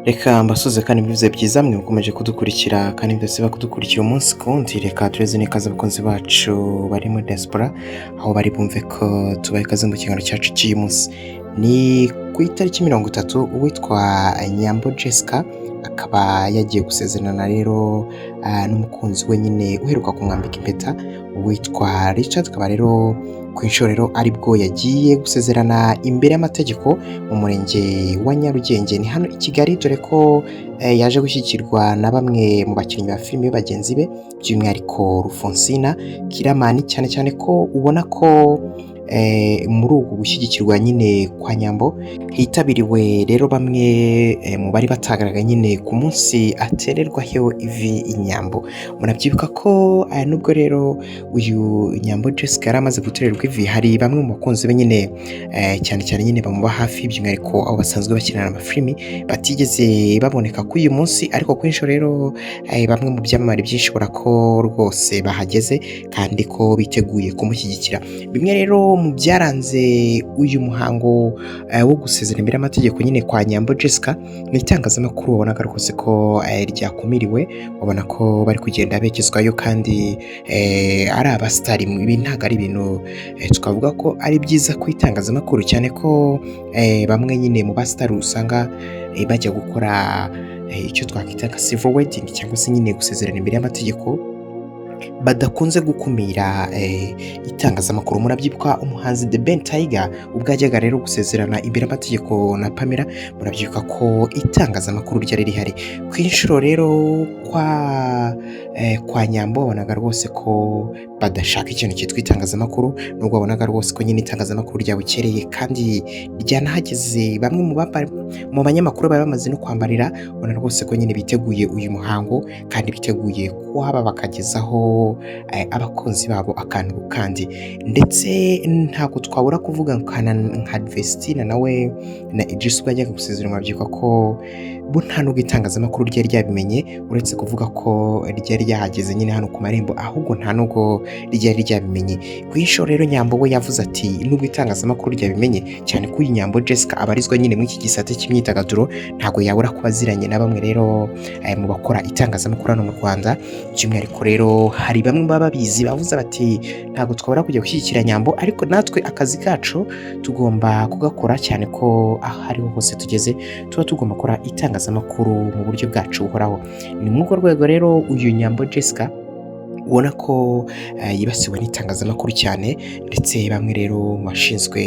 Reka mbasuze kandi mbivuze byiza mwe mukomeje kudukurikira kandi mudasiba kudukurikira umunsi ku wundi. Reka tureze n'ikaze abakunzi bacu bari muri diaspora aho bari bumve ko tubaha ikaze mu kiganiro cyacu cy'uyu munsi. Ni ku itariki 30, uwitwa Nyambo Jessica akaba yagiye gusezerana rero n'umukunzi we nyine uheruka kumwambika impeta uwitwa Richard, akaba rero ku inshuro rero aribwo yagiye gusezerana imbere y'amategeko mu murenge wa Nyarugenge, ni hano i Kigali, dore ko yaje gushyigikirwa na bamwe mu bakinnyi ba filime bagenzi be, by'umwihariko Rufonsina Kiramani, cyane cyane ko ubona ko muri uku gushyigikirwa nyine kwa Nyambo hitabiriwe rero bamwe mu bari batagaragaye nyine ku munsi atererwaho ivi Nyambo. Murabyibuka ko nubwo rero uyu Nyambo Jessica yari amaze gutererwa ivi, hari bamwe mu bakunzi be nyine, cyane cyane nyine bamuba hafi, by'umwihariko abo basanzwe bakinana amafilimi, batigeze baboneka kuri uyu munsi. Ariko ku inshuro rero bamwe mu byamamare byinshi ubona ko rwose bahageze kandi ko biteguye kumushyigikira. Bimwe rero mu byaranze uyu muhango wo gusezera imbere y'amategeko nyine kwa Nyambo Jessica ni itangazamakuru wabonaga rwose ko ryakumiriwe, ubona ko bari kugenda bekezwayo kandi ari abasitari. Ibi ntabwo ari ibintu twavuga ko ari byiza ku itangazamakuru, cyane ko bamwe nyine mu basitari usanga bajya gukora icyo twakwita nka civil wedding cyangwa se nyine gusezerana imbere y'amategeko badakunze gukumira itangazamakuru. Murabyibuka umuhanzi The Ben Tiger ubwo yajyaga rero gusezerana imbere y'amategeko na Pamela, murabyibuka ko itangazamakuru ryari rihari. Ku inshuro rero kwa Nyambo wabonaga rwose ko badashaka ikintu cyitwa itangazamakuru, nubwo wabonaga rwose ko nyine itangazamakuru ryabukereye kandi ryanahageze. Bamwe mu banyamakuru bari bamaze no kwambarira, ubona rwose ko nyine biteguye uyu muhango kandi biteguye kuhaba bakagezaho abakunzi babo akantu ku kandi. Ndetse ntabwo twabura kuvuga nka Vestina nawe na Idris ubwo yajyaga gusezerana, murabyibuka ko bo nta nubwo itangazamakuru ryari ryabimenye, uretse kuvuga ko ryari ryahageze nyine hano ku marembo, ahubwo nta nubwo ryari ryabimenye. Ku inshuro rero Nyambo we yavuze ati nubwo itangazamakuru ryabimenye, cyane ko uyu Nyambo Jessica abarizwa nyine muri iki gisate cy'imyidagaduro, ntabwo yabura kuba aziranye na bamwe rero mu bakora itangazamakuru hano mu Rwanda. By'umwihariko rero hari bamwe baba babizi bavuze bati ntabwo twabura kujya gushyigikira Nyambo, ariko natwe akazi kacu tugomba kugakora, cyane ko aho ariho hose tugeze tuba tugomba gukora itangazamakuru mu buryo bwacu buhoraho. Ni muri urwo rwego rero uyu Nyambo Jessica ubona ko yibasiwe n'itangazamakuru cyane, ndetse bamwe rero mu bashinzwe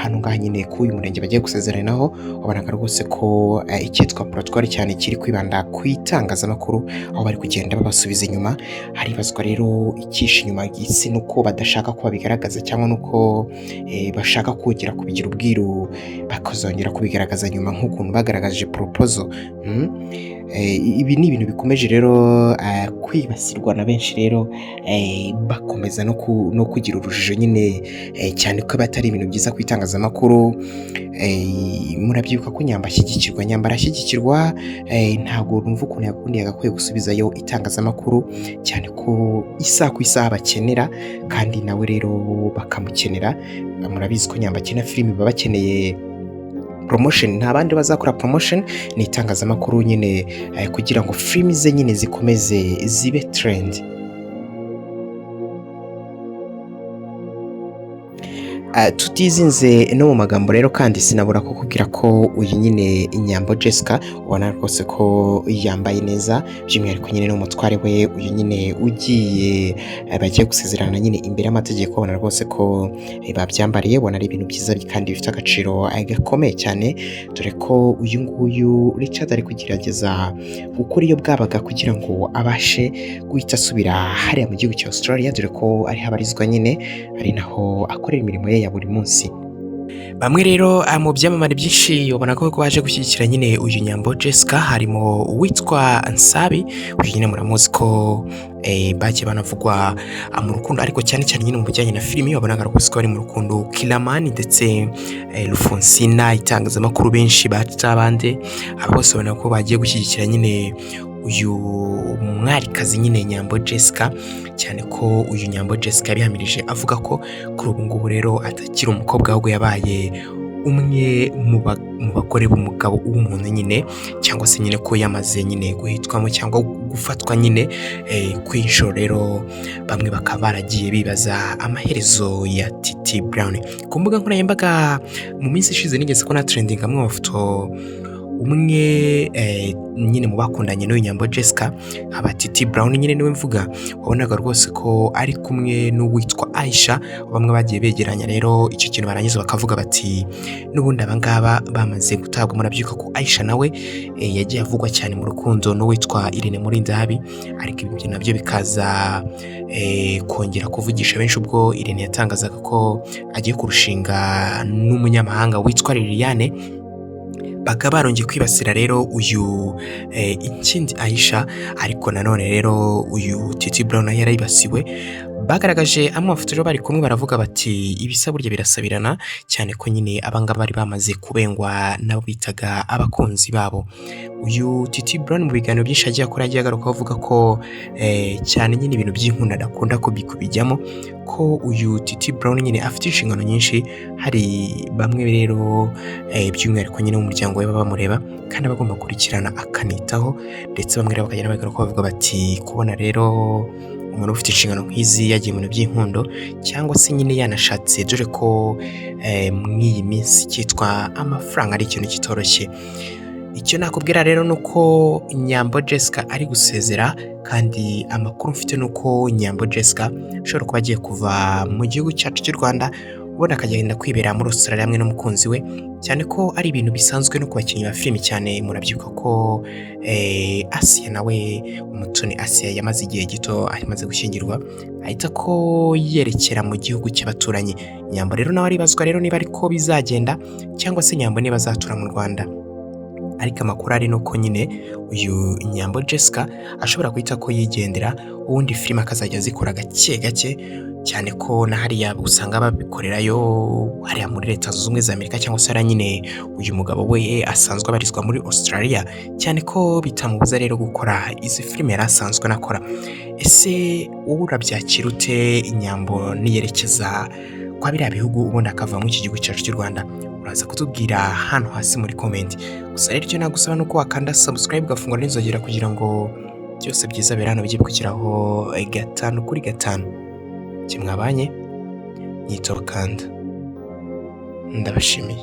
hano ngaha nyine ku uyu murenge bagiye gusezeranaho, wabonaga rwose ko icyitwa protocole cyane kiri kwibanda ku itangazamakuru, aho bari kugenda babasubiza inyuma. Haribazwa rero icyishe inyuma isi nuko badashaka ko babigaragaza, cyangwa nuko bashaka kongera kubigira ubwiru bakazongera kubigaragaza nyuma nk'ukuntu bagaragaje proposal. Ibi ni ibintu bikomeje rero kwibasirwa na benshi rero, bakomeza no kugira urujijo nyine, cyane ko batari ibintu byiza ku itangazamakuru. Murabyibuka ko Nyambo ashyigikirwa, Nyambo arashyigikirwa, ntabwo numva ukuntu yakundi yagakwiye gusubizayo itangazamakuru, cyane ko isaha ku isaha bakenera kandi nawe rero bakamukenera. Murabizi ko Nyambo akina filimi, baba bakeneye promotion, nta bandi bazakora promotion, ni itangazamakuru nyine, kugira ngo filimi ze nyine zikomeze zibe trend. Tutizinze no mu magambo rero kandi sinabura kukubwira ko uyu nyine Nyambo Jessica ubona rwose ko yambaye neza, by'umwihariko nyine n'umutware we uyu nyine ugiye bagiye gusezerana nyine imbere y'amategeko, ubona rwose ko babyambariye, ubona ari ibintu byiza kandi bifite agaciro gakomeye cyane, dore ko uyu nguyu Richard ari kugerageza gukora iyo bwabaga kugira ngo abashe guhita asubira hariya mu gihugu cya Australia, dore ko ariho abarizwa nyine, ari naho akorera imirimo ye ya buri munsi. Bamwe rero mu byamamare byinshi ubona ko baje gushyigikira nyine uyu Nyambo Jessica, harimo uwitwa Nsabi, uyu nyine muramuzi ko bagiye banavugwa mu rukundo, ariko cyane cyane nyine mu bijyanye na filimi wabonaga rwose ko bari mu rukundo, Kiramani ndetse Rufonsina, itangazamakuru benshi batabande, aba bose ubona ko bagiye gushyigikira nyine uyu mwarikazi nyine Nyambo Jessica, cyane ko uyu Nyambo Jessica yabihamirije avuga ko kuri ubu ngubu rero atakiri umukobwa ahubwo yabaye umwe mu bagore b'umugabo w'umuntu nyine, cyangwa se nyine ko yamaze nyine guhitwamo cyangwa gufatwa nyine kw'inshuro. Rero bamwe bakaba baragiye bibaza amaherezo ya Titi Brown ku mbuga nkoranyambaga. Mu minsi ishize nigeze ko na trending amwe mu mafoto umwe nyine mu bakundanye n'uyu Nyambo Jessica, aba Titi Brown nyine niwe mvuga, wabonaga rwose ko ari kumwe n'uwitwa Aisha. Bamwe bagiye begeranya rero icyo kintu, barangiza bakavuga bati n'ubundi abangaba bamaze gutabwa. Murabyuka ko Aisha nawe yagiye avugwa cyane mu rukundo n'uwitwa Irene Murindahabi, ariko ibyo nabyo bikaza kongera kuvugisha benshi ubwo Irene yatangazaga ko agiye kurushinga n'umunyamahanga witwa Liliane. Bakaba barongeye kwibasira rero uyu Inkindi Aisha, ariko nanone rero uyu Titi Brown nawe yarayibasiwe. Bagaragaje amwe mafoto rero bari kumwe, baravuga bati ibisa burya birasabirana, cyane ko nyine abangaba bari bamaze kubengwa n'abo bitaga abakunzi babo. Uyu Titi Brown mu biganiro byinshi agiye akora yagiye agaruka avuga ko cyane nyine ibintu by'inkunda adakunda kubijyamo, ko uyu Titi Brown nyine afite inshingano nyinshi. Hari bamwe rero by'umwihariko nyine mu muryango we baba bamureba kandi aba agomba gukurikirana akanitaho, ndetse bamwe rero bakagenda bagaruka bavuga bati kubona rero umuntu ufite inshingano nk'izi yagiye mu bintu by'inkundo cyangwa se nyine yanashatse, dore ko mw'iyi minsi cyitwa amafaranga ari ikintu kitoroshye. Icyo nakubwira rero ni uko Nyambo Jessica ari gusezera, kandi amakuru mfite ni uko Nyambo Jessica ashobora kuba agiye kuva mu gihugu cyacu cy'u Rwanda, ubundi akagenda kwibera muri Australia hamwe n'umukunzi we, cyane ko ari ibintu bisanzwe no ku bakinnyi ba filimi cyane. Murabyibuka ko Asiya nawe, Umutoni Asiya, yamaze igihe gito amaze gushyingirwa ahita ko yerekera mu gihugu cy'abaturanyi. Nyambo rero nawe aribazwa rero niba ariko bizagenda cyangwa se Nyambo niba azatura mu Rwanda, ariko amakuru ari nuko nyine uyu Nyambo Jessica ashobora guhita ko yigendera, ubundi filime akazajya azikora gake gake, cyane ko na hariya usanga babikorerayo hariya muri Leta Zunze Ubumwe za Amerika, cyangwa se hariya nyine uyu mugabo we asanzwe abarizwa muri Australia, cyane ko bitamubuza rero gukora izi filime yari asanzwe anakora. Ese wowe urabyakira ute Nyambo niyerekeza kwa biriya bihugu ubundi akava muri iki gihugu cyacu cy'u Rwanda? Uraza kutubwira hano hasi muri comment. Gusa rero icyo nagusaba ni uko wakanda subscribe, ugafungura n'inzogera kugira ngo byose byiza biri hano bijye bikugeraho 5 kuri 5. Kimwabanye nyitoro kanda, ndabashimiye.